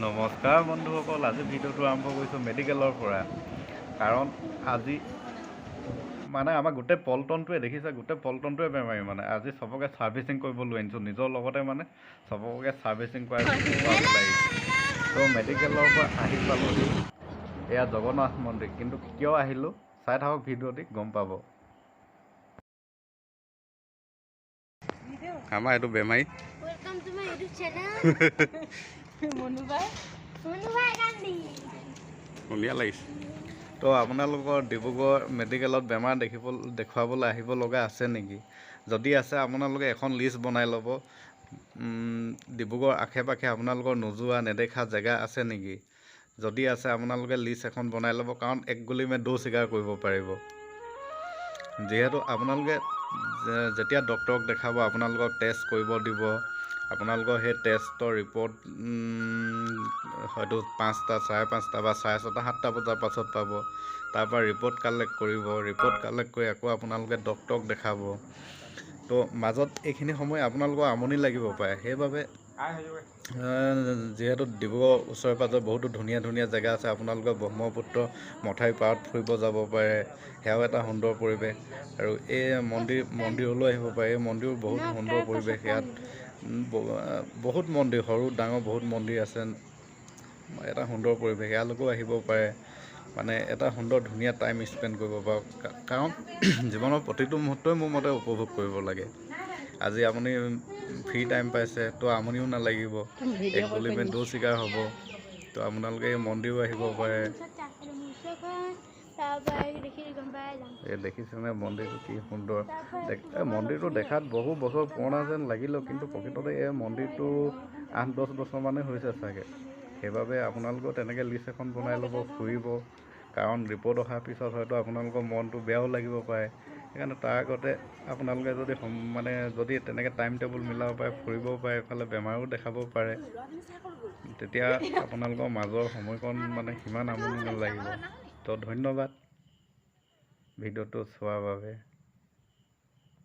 নমস্কাৰ বন্ধুসকল, আজি ভিডিঅ'টো আৰম্ভ কৰিছোঁ মেডিকেলৰ পৰা। কাৰণ আজি মানে আমাৰ গোটেই পল্টনটোৱে দেখিছে, গোটেই পল্টনটোৱে বেমাৰী। মানে আজি চবকে ছাৰ্ভিচিং কৰিব লৈ আনিছোঁ নিজৰ লগতে, মানে চবকে ছাৰ্ভিচিং কৰাই আহিছোঁ। তো মেডিকেলৰ পৰা আহি পালোহি এয়া জগন্নাথ মন্দিৰ। কিন্তু কিয় আহিলোঁ চাই থাকক ভিডিঅ'টি, গম পাব। আমাৰ এইটো বেমাৰী। Welcome to my YouTube channel. Manubhai Manubhai Gandhi. ধুনীয়া লাগিছে। তো আপোনালোকৰ ডিব্ৰুগড় মেডিকেলত বেমাৰ দেখিব দেখুৱাবলৈ আহিব লগা আছে নেকি? যদি আছে, আপোনালোকে এখন লিষ্ট বনাই ল'ব। ডিব্ৰুগড় আশে পাশে আপোনালোকৰ নোযোৱা নেদেখা জেগা আছে নেকি? যদি আছে, আপোনালোকে লিষ্ট এখন বনাই ল'ব, কাৰণ এক গুলি মে দো চিকাৰ কৰিব পাৰিব। যিহেতু আপোনালোকে যেতিয়া ডক্টৰক দেখাব, আপোনালোকক টেষ্ট কৰিব দিব। আপোনালোকৰ সেই টেষ্টৰ ৰিপৰ্ট হয়তো 5টা, 5:30 বা 6:30, 7টা বজাৰ পাছত পাব। তাৰপৰা ৰিপৰ্ট কালেক্ট কৰিব, ৰিপৰ্ট কালেক্ট কৰি আকৌ আপোনালোকে ডক্টৰক দেখাব। তো মাজত এইখিনি সময় আপোনালোকৰ আমনি লাগিব পাৰে। সেইবাবে যিহেতু ডিব্ৰুগড় ওচৰে পাঁজৰে বহুতো ধুনীয়া ধুনীয়া জেগা আছে, আপোনালোকে ব্ৰহ্মপুত্ৰ মথাউৰি পাৰত ফুৰিব যাব পাৰে, সেয়াও এটা সুন্দৰ পৰিৱেশ। আৰু এই মন্দিৰলৈও আহিব পাৰে। এই মন্দিৰো বহুত সুন্দৰ পৰিৱেশ। ইয়াত বহুত মন্দিৰ, সৰু ডাঙৰ বহুত মন্দিৰ আছে। এটা সুন্দৰ পৰিৱেশ, ইয়ালৈকেও আহিব পাৰে। মানে এটা সুন্দৰ ধুনীয়া টাইম স্পেণ্ড কৰিব পাৰোঁ, কাৰণ জীৱনৰ প্ৰতিটো মুহূৰ্তই মোৰ মতে উপভোগ কৰিব লাগে। আজি আপুনি ফ্ৰী টাইম পাইছে, তো আমনিও নালাগিব, এক গুলি মে দো চিকাৰ হ'ব। তো আপোনালোকে এই মন্দিৰো আহিব পাৰে। এই দেখিছেনে মন্দিৰটো কি সুন্দৰ? এই মন্দিৰটো দেখাত বহু বছৰ পুৰণা যেন লাগিলেও কিন্তু প্ৰকৃততে এই মন্দিৰটো 8-10 বছৰমানেই হৈছে চাগে। সেইবাবে আপোনালোকেও তেনেকৈ লিষ্ট এখন বনাই ল'ব, ফুৰিব। কাৰণ ৰিপৰ্ট অহাৰ পিছত হয়তো আপোনালোকৰ মনটো বেয়াও লাগিব পাৰে। সেইকাৰণে তাৰ আগতে আপোনালোকে যদি মানে যদি তেনেকৈ টাইম টেবুল মিলাব পাৰে, ফুৰিবও পাৰে, এইফালে বেমাৰো দেখাব পাৰে, তেতিয়া আপোনালোকৰ মাজৰ সময়কণ মানে সিমান আমনি নালাগিব। তো ধন্যবাদ ভিডিঅ'টো চোৱাৰ বাবে।